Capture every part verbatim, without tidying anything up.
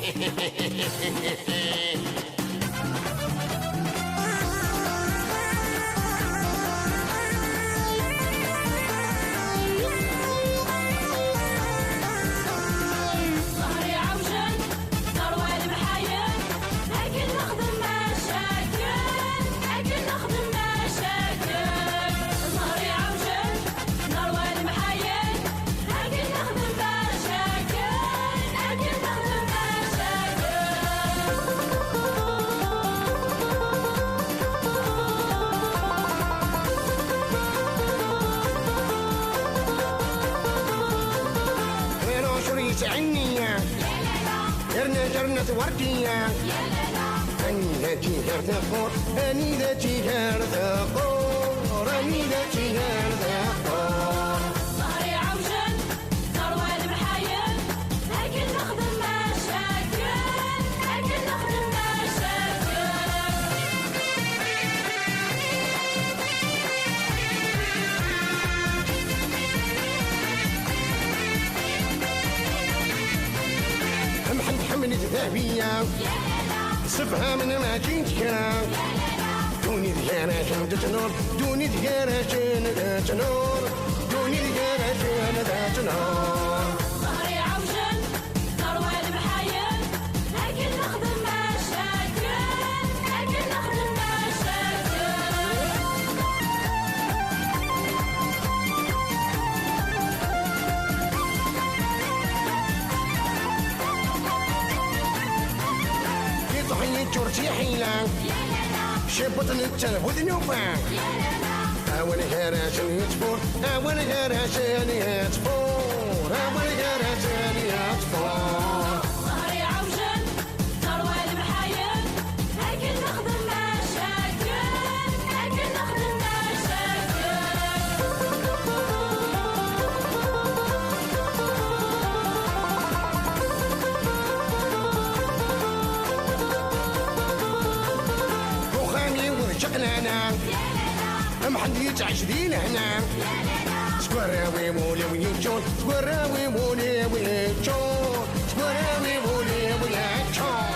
ظهري عوجل، ثروة المحايل، لكن نخدم مشاكل، لكن نخدم مشاكل. ظهري عوجل، ثروة المحايل، لكن نخدم مشاكل، لكن نخدم مشاكل. Pero شريت عني، رنا جرنا ثورتي. أني ذاتي غير ثقور، أني ذاتي غير ثقور، أني ذاتي غير ثقور. ظهري عوجل، ثروة المحايل، لكن نخدم مشاكل، لكن نخدم مشاكل. محمد حمد ذهبية، سبحة من ما جيت كرا. دوني ديانا جنة نور، دوني ديانا جنة نور، دوني ديانا جنة نور. ظهري عوجل، ثروة المحايل، لكن نخدم مشاكل، لكن نخدم مشاكل. يطحن التورتي حيلة، شبط التلفوت نوفا. أول هرس يتفور، أول هرس يتفور، أول هرس يتفور. ظهري عوجل، ثروة المحايل، لكن نخدم مشاكل، لكن نخدم مشاكل. وخامي ورجقنا أنا، أم حد يتعش دين هنا. سكوراوي مولي ويجون، سكوراوي مولي ويجون، سكوراوي مولي ويجون.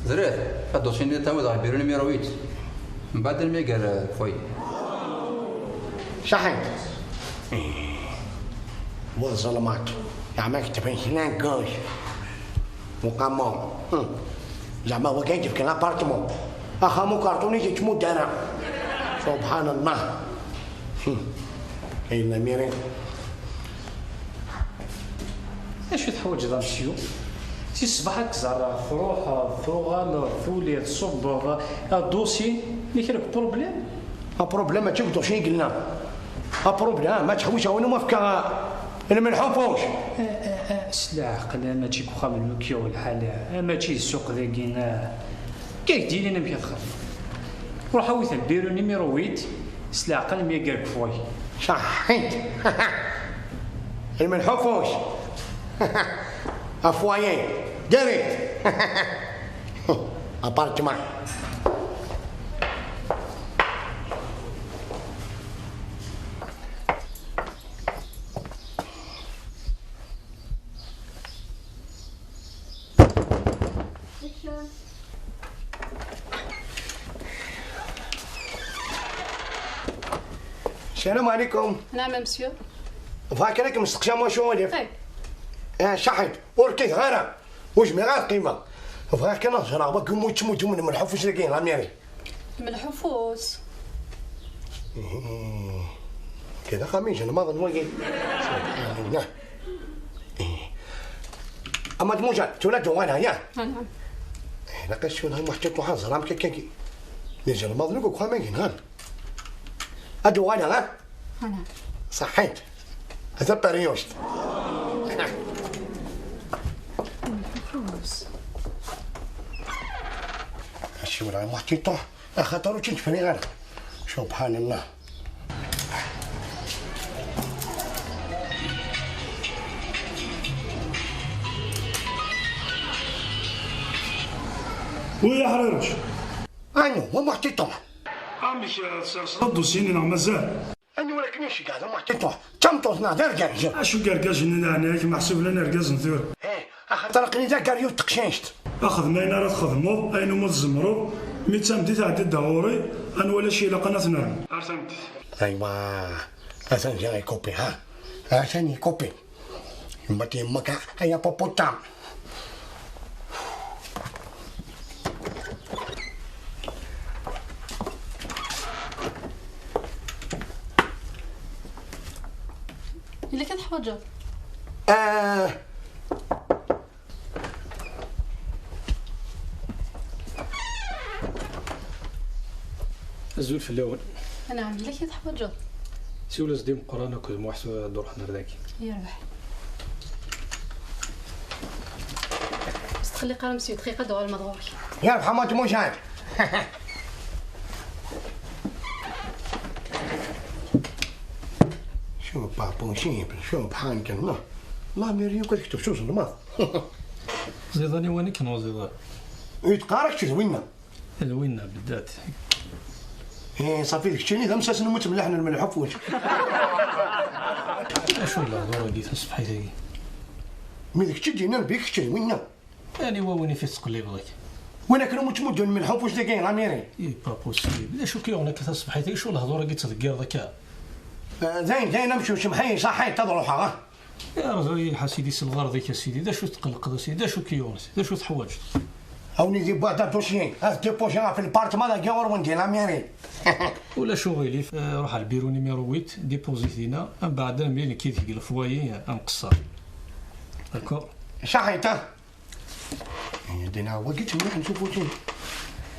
Zreh, ad dossier-nni tawiḍ ɣer bureau numéro huit. Mbeɛd almi gar, euh, foyer. Saḥit. Wa ẓelmaṭ. Yeɛma ketben kra n gauche. Uqamum. Hmm. Zeɛma wagi i d-yefkan l'appartement. Axxam ukarṭun i t-yettmudd ara. Subḥan Allah. Hmm. Kayen lamiri. Acu teḥwaǧeḍ a monsieur? Si ṣṣbeḥ ad k-ẓerreɣ, truḥeḍ, tuɣaleḍ, tuliḍ, tṣubbeḍ, adusi, yella kra n problème? Aproblèm mačči deg udusi i yella. Aproblèm, ma ttḥewwiseɣ win umi fkeɣ lmelḥ ufus. Eh, eh, eh, s leɛqel, eh, mačči deg uxxam n lukyul lḥal, eh, mačči d ssuq dagi, eh. Kak d-yinin amek ad txedmeḍ. Ruḥ awi-t lbiru numéro huit, s leɛqel mi yeggar deg ufway. Saḥit. Lmelḥ ufus. Afwaye. Direct. Appartement. السلام عليكم. نعم، monsieur. Bɣiɣ kan ad kem-steqsiɣ wacu ɣilif. Eh. Ah, saḥit, ur kkiɣ ara. Ur zmireɣ ara ad qqimeɣ. Bɣiɣ kan ad ẓreɣ wagi umi yettmuddu lmelḥ ufus dagi, la mairie. Lmelḥ ufus. Ih, kra axxam ijenmaḍen wagi. Subḥan Allah. Ih. Ama d Musa, tura d-uɣaleɣ, ya? Anɛam. Ih, ilaq ad s-yunɣ i Muḥ Tiṭuḥ ad ẓreɣ amek akka-agi. D ijenmaḍen akk deg uxxam-agi, neɣ? Ad d-uɣaleɣ, ha? Anɛam. Ṣaḥit. A taperyust. Lmelḥ ufus. Ad siwleɣ i Muḥ Tiṭuḥ. Axaṭer ur tt-id-friɣ ara. Subḥan Allah. Wi aḥriruc. Anu, wa Muḥ Tiṭuḥ. Amek, eh, tserseḍ adusi-nni neɣ mazal? Anwa ara kem-iceggeɛ d umuḥtiṭuḥ? D tameṭṭut neɣ d argaz? Acu n yergazen-nni leɛnaya-k, meḥsub llan irgazen tura? Ih, axaṭer aql-i d ageryun n teqcict. Xdem ayen ara txedmeḍ, ayen umi tzemreḍ, mi d tameddit ɛeddi-d ɣur-i, ad nwali acu ilaqen ad t-nernu. Ar tameddit. Aywa, atan ziɣ ikupi, ha? Atan ikupi. Yemma-t yemma-k, ay apupuṭam. Yella kra teḥwaǧeḍ? Ah. Azul fell-awen. Anɛam, yella kra teḥwaǧeḍ? Siwel-as-d i Meqqran akked Muḥ tura ad d-ruḥen ar dagi. Yerbeḥ. Ur s-tqelliq ara, monsieur, dqiqa ad d-uɣaleɣ ɣur-k. Yerbeḥ a Matt Mujahid. شوف pas possible, شوف بحال كان. La mairie يمكن تكتب شو زلمات. Ẓiḍan-iw anek neɣ ẓiḍan? Ur yeqqar kečč d winna. D winna beddat. Eh, ṣafi d keččini d amsasn mu ttmelliḥen lmelḥ ufus. Acu n lehdur-agi taṣebḥit-agi? Mi d kečč i d-yennan bi kečč d winna. Aniwa win i fi tettqellibeḍ akka? Win akken mu ttmuddun lmelḥ ufus dagi la mairie. I pas possible. D acu k-yuɣen akka taṣebḥit-agi? Acu lehdur-agi tettḍeggireḍ akka? Eh, dayen, dayen, amcum, semḥ-iyi, ṣaḥit, ad ruḥeɣ, ah. Arzu-yi a sidi s lɣerḍ-ik a sidi, d acu tqelqeḍ a sidi, d acu k-yuɣen, d acu teḥwaǧeḍ? Awen-id-iwwa da dossier, ad t-déposer ɣef le département dagi ɣur-wen di la mairie. Ulac uɣilif, eh, ruḥ ar lbiru numéro huit, dépose-it dinna, mbeɛd armi nekk yid-k deg lefwayi, eh, ad nqeṣṣer. D'accord? Saḥit, ah. Eh, dina wagi ttmliḥ n sufutin.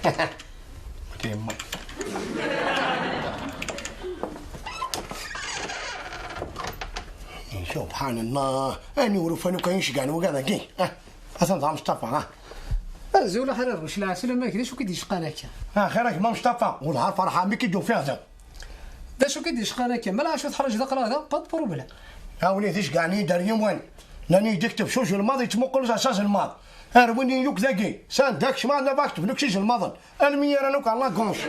Wagi yemma. Eh, subḥan Allah, ani urufan akk ayen cegɛen wigad-agi. Ah, atan dɣa Mustafa, ah. Azul a Ḥarar, wc lɛeslama-k, d acu k-id-yecqan akka? Axir a gma Mustafa, wellah ferḥeɣ mi k-id-ufiɣ da. D acu k-id-yecqan akka? Ma lɛacu teḥraǧ d aqlaɣ da, pas de problème. A wlidi, cegɛen-iyi-d ar yiwen. Nnan-iyi-d kteb s uzelmaḍ, yettmuqul s azelmaḍ. Ar win yakk dagi, sanda kecmeɣ la vakteb nekk s izelmaḍen. Almi ara nuker la gauche.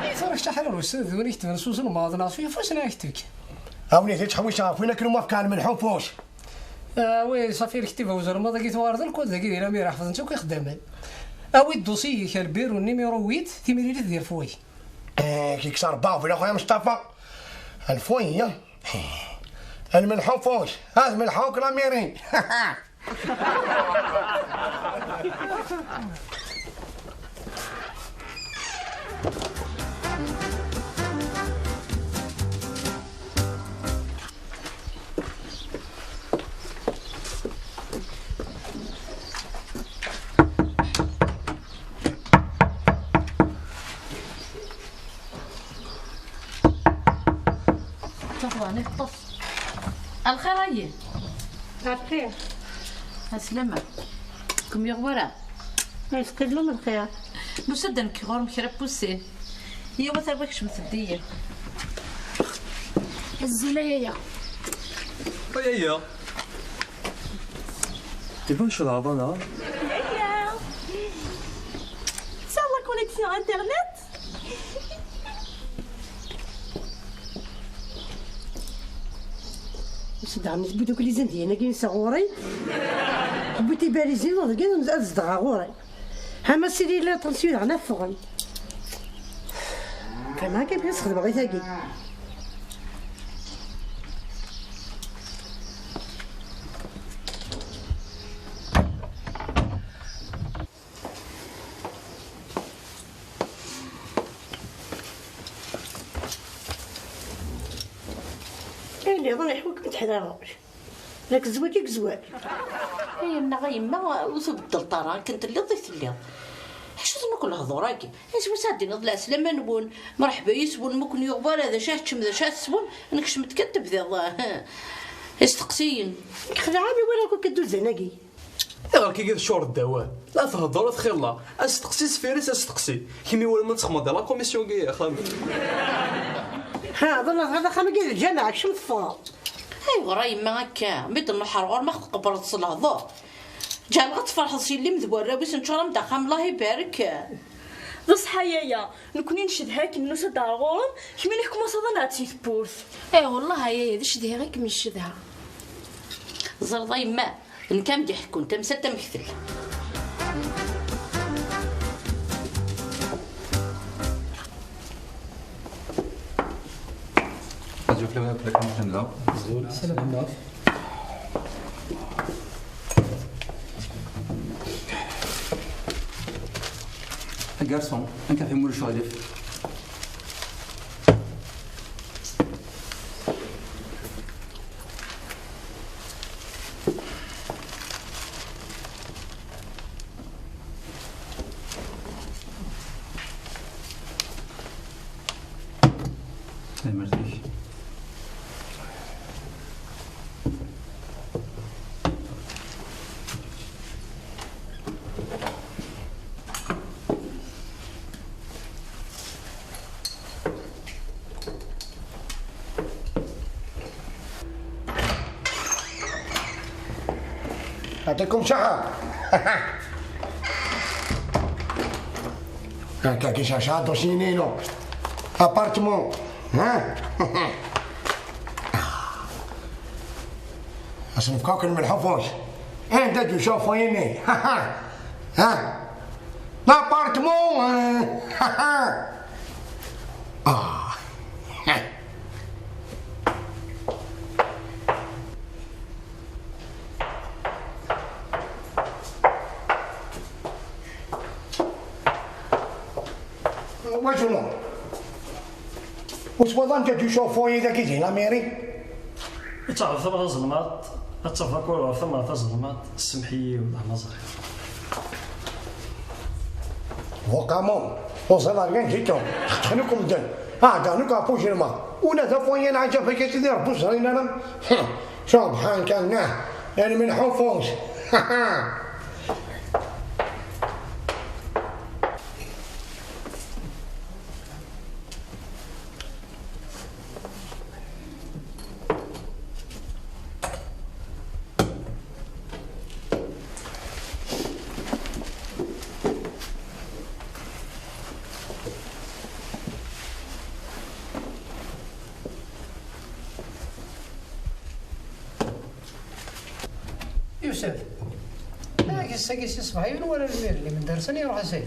I tura kečč a Ḥarar, d win iketben s uzelmaḍ neɣ s uyeffus neɣ akteb kan? A wlidi, ttḥewwiseɣ ɣef win akken umi fkan lmelḥ ufus. Ah, oui, ṣafi, lkettiba uzelmaḍ-agi tuɣal d lkod dagi di lamira, ḥefḍen-tt akk ixeddamen. Awi-d dossier-ik ar lbiru numéro huit, timlilit di lefway. Eh, kik s Rebbi aɣbel a xuya Mustafa. Lefway, ya. Lmelḥ ufus, ad melḥ akk la mairie. Tuɣwa neṭṭes. Alxir ayi. Alxir. Aslama. Kum yuɣ wara? Ay, tqillem lxir. Nusa-d nekk ɣur-m kra n wussan. Yiwa tarwa kecmet-d-iyi. Azul a yaya. Ay, ay, ay. T'es bonne sur la Havana, hein? Yaya. Sans la connexion internet. Sedɛen tewwi-d akk les Indiens-agi s ɣur-i. Tewwi-d tibalizin dagi ad zedɣeɣ ɣur-i. Ha ma sidi la tension daɣen ad ffɣen. Vraiment kan ad sxedmeɣ i tagi. Ayen nniḍen iḥwa-kem tḥedreḍ. Yak zzwaǧ i yezwar. Ay, yennaɣ a yemma, ur tbeddleḍ ara, akken telliḍ i telliḍ. Acu-ten akk lehdur-agi? Asmi s ad d-tiniḍ lɛeslama-nwen, mreḥba yis-wen, ma ken-yuɣ wara d acu ad teččem, d acu ad teswem, nekcem-d kan tebdiḍ, eh, isteqsiyen. Xelɛen i wara akk akka dduzan-agi. Iɣer-k-agi teččureḍ d awal? La thedder, txilla. Asteqsi sfir-is asteqsi. Kemm iwala ma txedmeḍ di la commission-agi, axxam. Ha, ḍelleɣ ɣer axxam-agi d lǧameɛ, kcem teffɣeḍ. Ayɣer a yemma akka? Mi d-nruḥ ar ɣur-m, ad ɣ-tqebbreḍ s lehdur. Ǧeɛleɣ ad tferḥeḍ s yelli-m d warraw-is, neččur-am-d axxam, Allah ibarek. D ṣṣeḥ a yaya, nekkni ncedha-kem, nusa-d ar ɣur-m, kemmini tkumaṣaḍ ad nɛetti tewwurt. Eh, wellah a yaya, d ccedha i kem-ncedha. Ẓreḍ a yemma, nekk am d-iḥekkun, tamsalt am ktel. Azul fell-awen akk, la kemmel-nneɣ. Azul, salam. A garçon, un café moulu sur les lèvres. Tanemmirt-ik. يعطيكم الصحة. هكا كي شاشات وسينينو. ابارتمون. ها؟ اصلا فكاكن من الحفوش. ايه، ده جو شوفيني. ها؟ لابارتمون. اه. واش هو؟ واش والله انت تشوف فوين اذا كيجي لا ميري؟ تعرف ثمرة زلمات، تصفى كل ثمرة زلمات، سمحي والله ما زال. هو قامون، وصل ريان جيتو، تخنكم الدن. اه، دانوك ابو جيرما. ولا ذا فوين عجب هيك سيدي ربو زرينا. سبحانك الله، يعني من حفوظ. Yusef, ass-agi si ṣṣbeḥ yiwen wara lmir-nni, menders-nni iruḥ asay.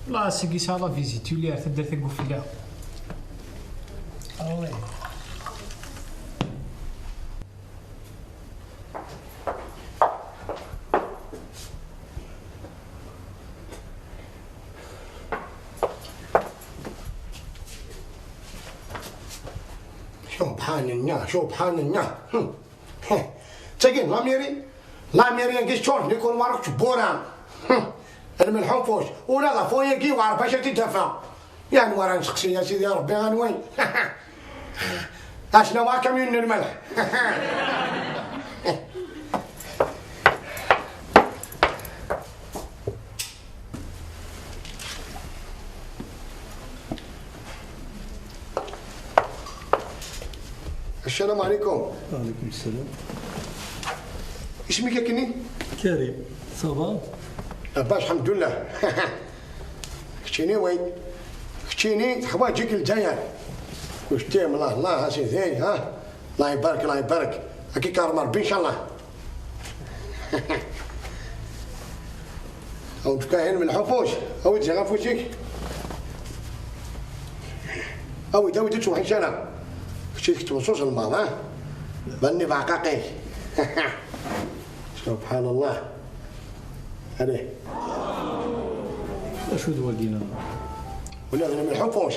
La, ass-agi sɛiɣ la visite, yuli ar taddart n Ufella. Ah oui. سبحان الله، سبحان الله. هم. Tagi, la mairie, la mairie-agi teččur d likuṛ, Maroc tewwura. Lmelḥ ufus, ula d afus-agi war bac ad t-id-afeɣ. Yan wara nseqsi, a Sidi Ṛebbi, anwi? Asna wa akamyun n lmelḥ. السلام عليكم. وعليكم السلام. اسمك كني؟ كريم. Ça va؟ لاباس الحمد لله. كتشيني وين؟ كتشيني تحواجك الجزائر. وشتي الله، الله سيدي، ها؟ الله يبارك، الله يبارك. هاكي كرم ربي إن شاء الله. أو تكاهن من الحفوش، أو تجي غفوشك. أو يداوي تشوح إن شاء الله. كتشي تكتب صوص الماما، ها؟ بني بعقاقي. سبحان الله. عليه. شو ذو الدين؟ ولا أنا من الحفوش.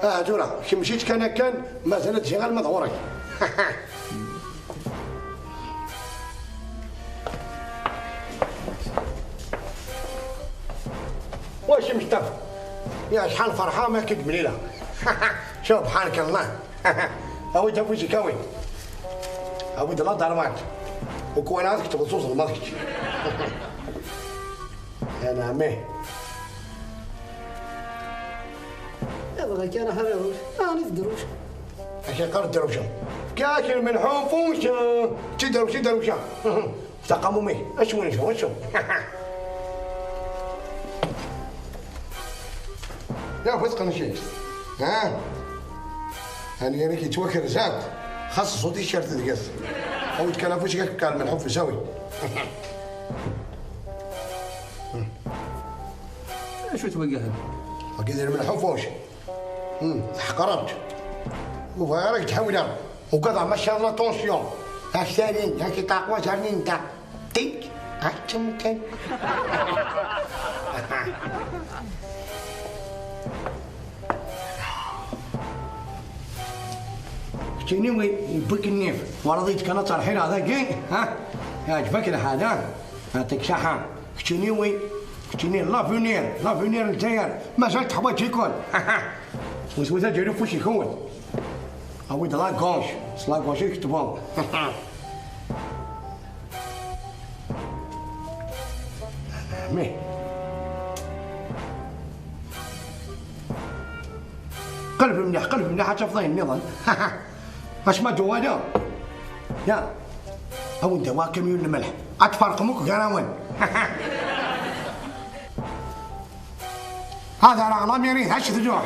آه، جورا، كي مشيت كان كان، ما زالت شي غير مظهورك. واش مشتاق؟ يا شحال فرحة ما كنت بليلة. سبحانك الله. أوي تفوزي كوي. أوي دلا دارمات. وكواناتك تبصوص الماتش. يا نعمي. يا بغا كان حريروش. أنا في دروش. أكي قرد دروشة. كاكل من حوفوش. تدروشي دروشة. تقامومي. أشو نشو، أشو. Yak wi tqenci. Ha? Ani ani ki twaker zat. Xas ẓut i cert deg-s. Awi-d kan afus-ik ad k-kal melḥuf sawi. Acu twaggahem? Wagi d lmelḥuf uc. Hmm, tḥeqreḍ. Ur bɣiɣ ara k-d-ḥawileɣ. Ugadeɣ ma caḍ la tension. Ak-talin, ak-iṭaq wazarnin da. Tik, ak-ttemmken. Keččini wi yewwi-k nnif, twalaḍ-iyi-d kan ad terḥileɣ dagi, ha? Iɛǧeb-ak lḥal, ha? Yeɛṭik ṣaḥa. Keččini wi, keččini l'avenir, l'avenir n Lezzayer, mazal teḥwaǧ-iken. Wet wet aǧal ufus-ik wet. Awi-d la gauche, s la gauche i ketbeḍ. Mih. Qleb mliḥ, qleb mliḥ, ad tafeḍ ayen nniḍen. Acma d-uɣaleɣ. Ya. Awen-d awa akamyun n lmelḥ. Ad tferqem akk gar-awen. Ad areɣ lamiri d acu tluḥ.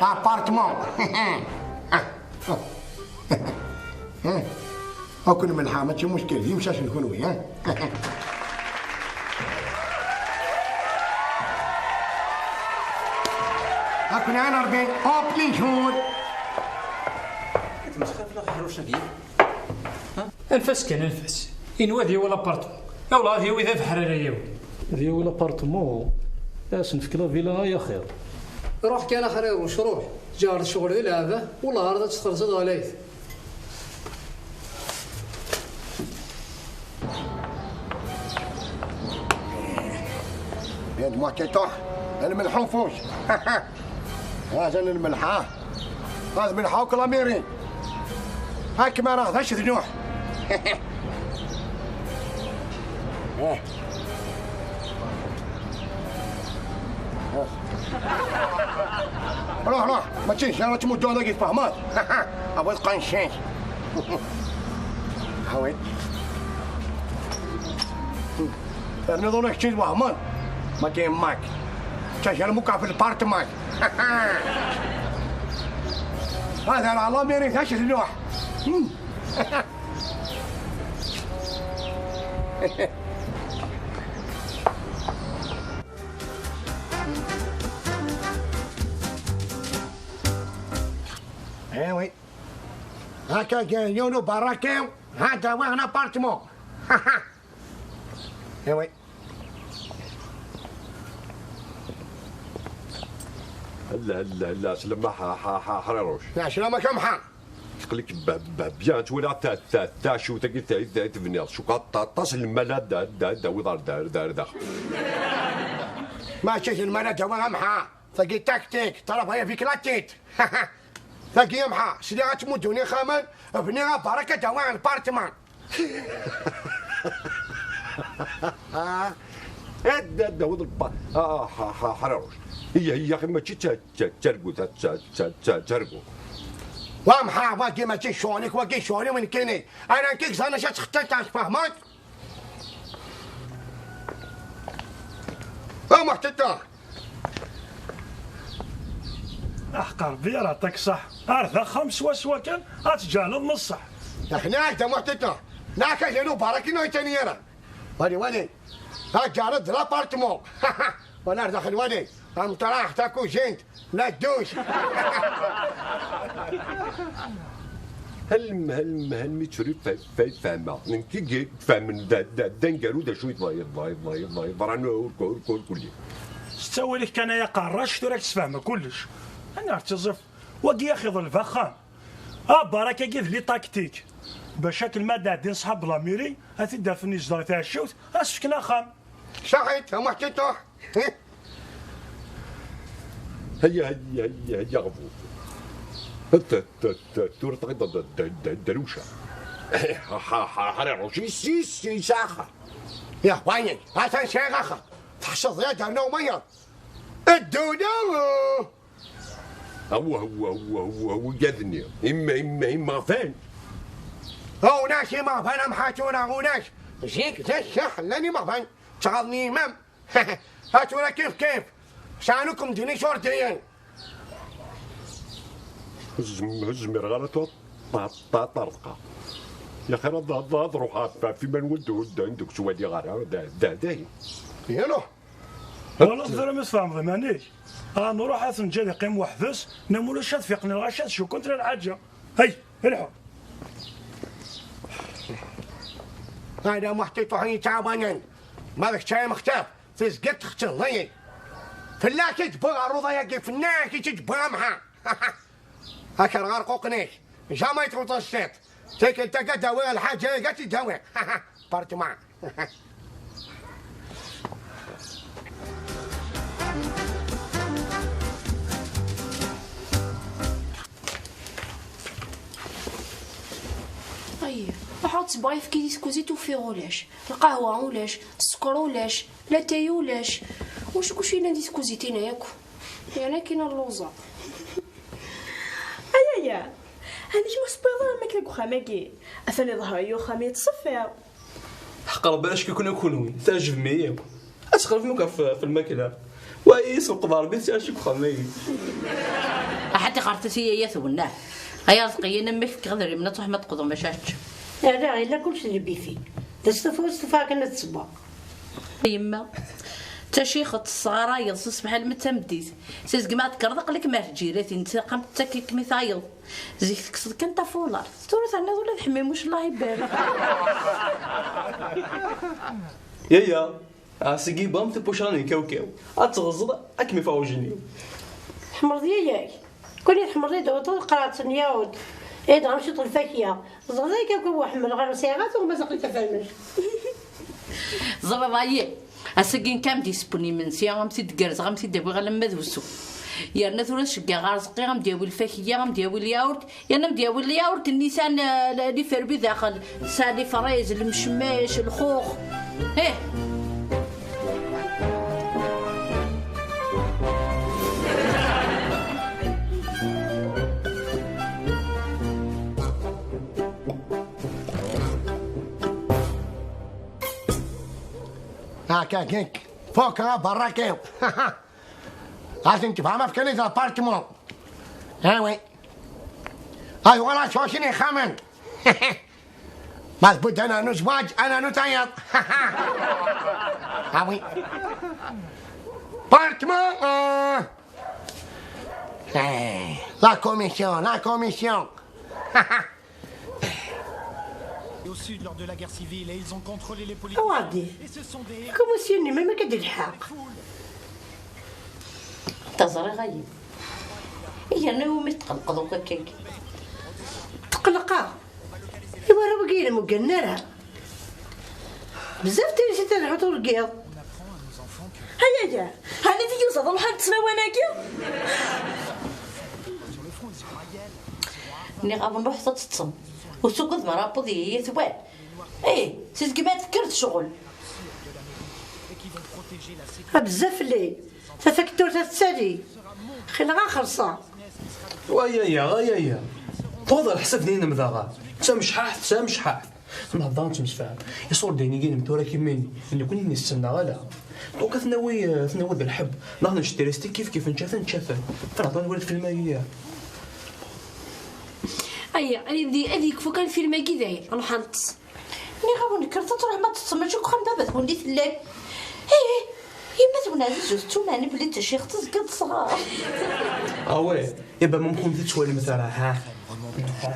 Appartement. Akk lmelḥa, mačči muckil, d imcac n kunwi, ha? Akk nɛan Rebbi, hop, les jours. Tmesxirem neɣ ḥruc-agi? Anef-as kan, anef-as. Inwa ad yawi l'apartement. Awla ad yawi d abeḥri ara yawi. Ad yawi l'apartement, ad as-nefk la villa ay axir. Ruḥ kan a Ḥriruc, ruḥ. Ǧeɛreḍ ccɣel di leɛba, wellah ar ad tt-txellṣeḍ ɣlayet. Yad ma tiṭuḥ, lmelḥ ufus. Azal lmelḥ, ha? Ad melḥeɣ akk lamiri. Hakem ara ɣ d acu d nuḥ. Eh. Ruḥ, ruḥ, mačči d kra ara tmudduḍ dagi, tfehmeḍ? A bu tqenci. Hawit. Terniḍ ula kečči twehmeḍ. Mačči yemma-k. Ttajer mukka fi lpartmak. Hada la lamiri tac tluḥ. Eh oui. Haka gen yiwen uberraki, hada wa un appartement. Eh oui. Hella, hella, hella, slama ḥ-, ḥ-, ḥ-, ḥriruc. Lɛeslama kamḥa. Aql-ik b-, b-, bien, ttwaliɣ ta-, ta-, taɛciwt-agi ta-, ta-, tebniḍ. Cukkeɣ aṭ-, aṭas n lmal ad d-, ad d-, ad d-tawiḍ ar d-, ar d-, ar daxel. Mačči d lmal ad d-awiɣ amḥa. Tagi taktik, travail avec la tête. Tagi amḥa, sliɣ ad tmuddun ixxamen, bniɣ abarak ad d-awiɣ lpartman. Ad, ad d-tawiḍ lpa-, ah, ḥ-, ḥ-, ḥriruc. Iya, iya, axi mačči d ta-, d ta-, d targut, d ta-, d ta-, d ta-, d targut. Wa mḥa, wagi mačči ccɣel-ik, wagi ccɣel-iw nekkini. Ana nekk i yeẓran acu ad txettalt, tfehmeḍ? A Muḥtetta! Aḥeqq Ṛebbi ara ṭak ṣṣeḥ. Ar d axxam swaswa kan, ad tǧeɛleḍ n ṣṣeḥ. Aḥna-ak-d a Muḥtetta, neɣ-ak-d anu barak-inu i tani ara. Wali, wali. Ad ǧeɛleḍ d l'apartement. Wala ar daxel, wali. Amṭraḥ, takujint, la douche. Hal, hal, hal mi tturi fe-, fe-, fehmeɣ. Nekk i ifehmen d, d, d aneggaru d acu yeḍ-, yeḍ-, yeḍ-, yeḍ-, yeḍran ur, ur, ur, ur kulli. S ttawil-ik kan ay aqerrac, tura ad k-sfehmeɣ kullec. Aniɣer tiẓift? Wagi axiḍ lbaxxam. Ah, barak-agi d les tactiques. Bac akken ma d-ɛeddin ṣḥab lamiri, ad t-id-afen yezdeɣ i tɛecciwt, ad s-fken axxam. Saḥit, a Muḥtituḥ. Hayya, hayya, hayya, hayya, ɣbu. T-, t-, t-, tura tɣiḍ d, d, d, d, drewca. Ḥa, ḥa, ḥa, ḥriruc, is, is, is, axxam. Ya, wayen, atan sɛiɣ axxam. Tḥesseḍ ya darna umayeḍ. Dduna! Awah, awah, awah, awah, wiyaḍ-nni. Im-, im-, imeɣban. Ulac imeɣban am ḥatura, ulac. Zik, d cceḥ, llan imeɣban. Ttɣaḍen imam. Ha tura kif kif. Sɛan akk medden isurdiyen. Ur zmireɣ ara tura ṭṭerḍqeɣ. Yaxir ad ruḥeɣ ɣef iman-iw, ur d-ttwaliɣ ara. Dahin. Iruḥ. Wala teẓra ma tfehmeḍ iman-ik. Ah, nruḥ ad t-neǧǧ ad iqqim weḥd-s, neɣ ma ulac ad fiqen lɣaci ad cukun tella lḥaǧa. Hey, ilḥu. Hada muḥtiṭuḥ yettɛawanen. Ma d kečč ay amextaf, tezgiḍ txettleḍ-iyi. Fell-ak i d-wwiɣ ṛṛuḍa-agi, fell-ak i tt-id-wwiɣ amḥa. Akerɣerquq-ik, jamais trop tard. Tikkelt-agi ad d-awiɣ lḥaǧa-agi ad tt-id-awiɣ. Parlement. Ay, ruḥeɣ ad sbeɣ ayefki di tkuzit, ufiɣ ulac. Lqahwa ulac, sskeṛ ulac, latay ulac. Wacu, wacu yellan di tkuzit-ina yakk? Yerna akin a lluẓa. Ayaya, amek ma tewwiḍ ara makken deg uxxam-agi? Atan iḍher-iyi uxxam yettṣeffiṛ. Ḥeqq Rebbi acku-ken a kunwi, teɛjbem-iyi akk. Ad txelfem akk ɣef, ɣef lmakla. Wa yis uqḍar bi teɛci deg uxxam-agi. Aḥad iɣertet i yaya twennaɛ. Ay Arezqi, yal ma k-fkiɣ idrimen ad truḥem ad d-teqḍum acu ara teččem. Ala, yella kullec di lbifi. D astufa, astufa akken ad tsewweḍ. Yemma, d tacixet tesɣarayeḍ si ṣṣbeḥ almi d tameddit. Si segmi ad tekkreḍ aql-ik mar tǧiratin, taqamt tettak-ikem i tayeḍ. Zik tekkseḍ kan tafulart, tura terniḍ ula d ḥmimuc, Allah ibarek. Yaya, ɛseg ibam tipucran n kawkaw, ad tɣeẓẓeḍ ad kem-iffeɣ ujenniw. Tḥemmleḍ yaya-k? Kul i tḥemmleḍ i d-tewwḍeḍ qraḍ-ten yawd. I dɣa mciṭ lfakya. Ẓriɣ akka uḥemmel ɣer sɛiɣ tuɣmas aql-ik afermec. Ẓriḍ ayi, ass-agi nekk am d-isewwen imensi, am t-id-gerzeɣ, am t-id-awiɣ alamma d usu. Yerna tura ceggeɣ ɣer Ẓeqqi, am d-yawi lfakya, am d-yawi lyawurt, yerna am d-yawi lyawurt nnisan, eh, l-, liferbi daxel, tesɛa lifrez, lemcemmac, lxux. Ih. هكا كيك فوق برا كيو. لازم تفهم في كل الابارتمون. ها وي. هاي والله شو شنو خمن. ما تبد انا نزواج انا نتعيط. ها وي. Appartement. La commission, la commission. Au sud lors de la guerre civile et ils ont contrôlé les politiques. Awaddi. Et ce sont des Comme si on même que des haq. Taẓriɣ ayi. Yerna umi tqelqeḍ akk akka-agi? Tqelqeɣ. I warraw-agi ur mugganen ara. Bezzaf tirisiti ad lḥut ur giḍ. Ayaya, ɛni tiyuzaḍ ruḥant ttnawan-agi? Nniɣ-awen ruḥet ad teṭṭsem. Ur tugadem ara apud yiyat wan. Ih, si tgma tekker tecɣel. A bezzaf fell-i. Tafakturt ad tettali. Xileɣ ad xellṣeɣ. Ayaya, ayaya. Tewweḍ ɣer leḥsab n yinem daɣen. D tamecḥaḥt, d tamecḥaḥt. Nehḍer nettemsefham. Iṣurdiyen-agi-inem tura kimini. Nekkni ur nessen neɣ ala. Donc ad t-nawi, ad t-nawi d lḥebb. Neɣ nečč tiristi kif kif nečča-ten, nečča-ten. Ad nehḍer nwali lfilm-agi. Aya, ad, ad yekfu kan lfilm-agi dayen. Ruḥ ad neṭṭes. Nniɣ-awen kkret ad truḥem ad teṭṭsem, mačči deg uxxam n baba-twen i tellam. Ih, yemma-twen Ɛziz ur tettumeɛni belli d tacixt tezga tesɣer. Away, yaba ma mxum tettwalim tara, ha? Ha?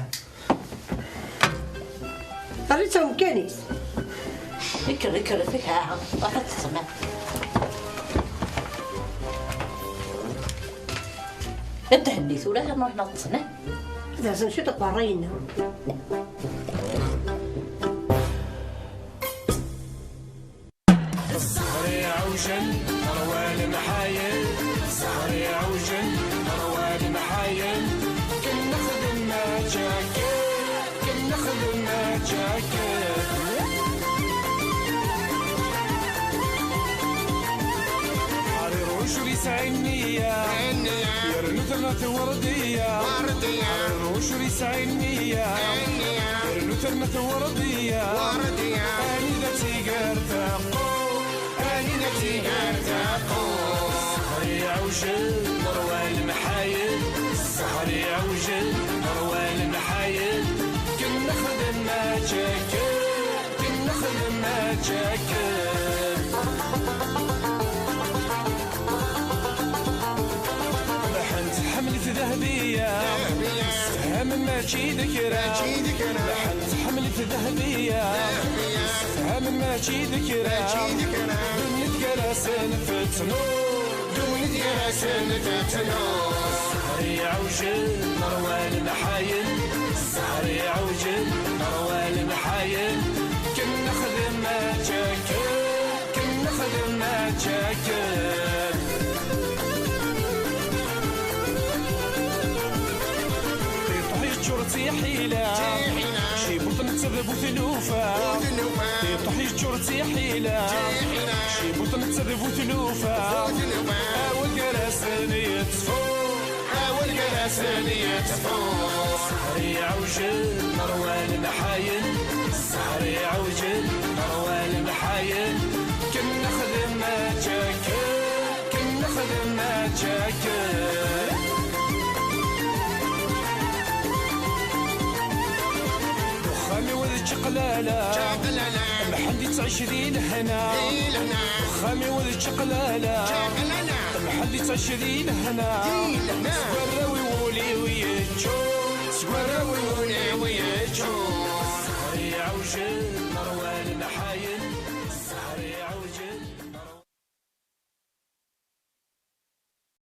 Rritt-awen kan-is. Ikker, ikker, ha, ha, ad teṭṭsem. Ad thenni tura, ad nruḥ neṭṭes, ne? Ad hzen ciṭ deg berra-inna. Ẓẓher iɛewjen, ṛwan mḥayen, ẓẓher iɛewjen, ṛwan mḥayen, ken nexdem ajakken. Nexdem ajakken. Ɛriruc ur yesɛi nniya. Yernu terna tewreḍ-iyi. Ɛriruc ur yesɛi nniya. Yernu terna tewreḍ-iyi. Anida tiger teqqur. Anida tiger teqqur. Nerwa lemḥayel, zzher iɛewjel, nerwa lemḥayel, ken nexdem ačakken, ken nexdem ačakken. Lḥent ḥemmlet Dahbiya, sefhamen mačči d kra. Lḥent ḥemmlet Dahbiya, sefhamen mačči d kra. Ddunit gar-asen fettnu. Ddunit gar-asen tettnu. Zzher iɛewjel, nerwa lemḥayel. Zzher iɛewjel, nerwa lemḥayel. Ken nexdem ačakken, ken nexdem ačakken. Tiṭ yeččur d tiḥila, cibuṭ netta d bu tlufa. Tiṭ yeččur d tiḥila, cibuṭ netta d bu tlufa. Awal gar-asen yettfu, awal gar-asen yettfu. Zzher iɛewjel, nerwa lemḥayel. Zzher iɛewjel, nerwa lemḥayel. Ken nexdem ačakken, ken nexdem ačakken. Uxxam-iw d čaqlala, Mḥend yettɛic di lehna. Uxxam-iw d čaqlala, Mḥend yettɛic di lehna. Seg warraw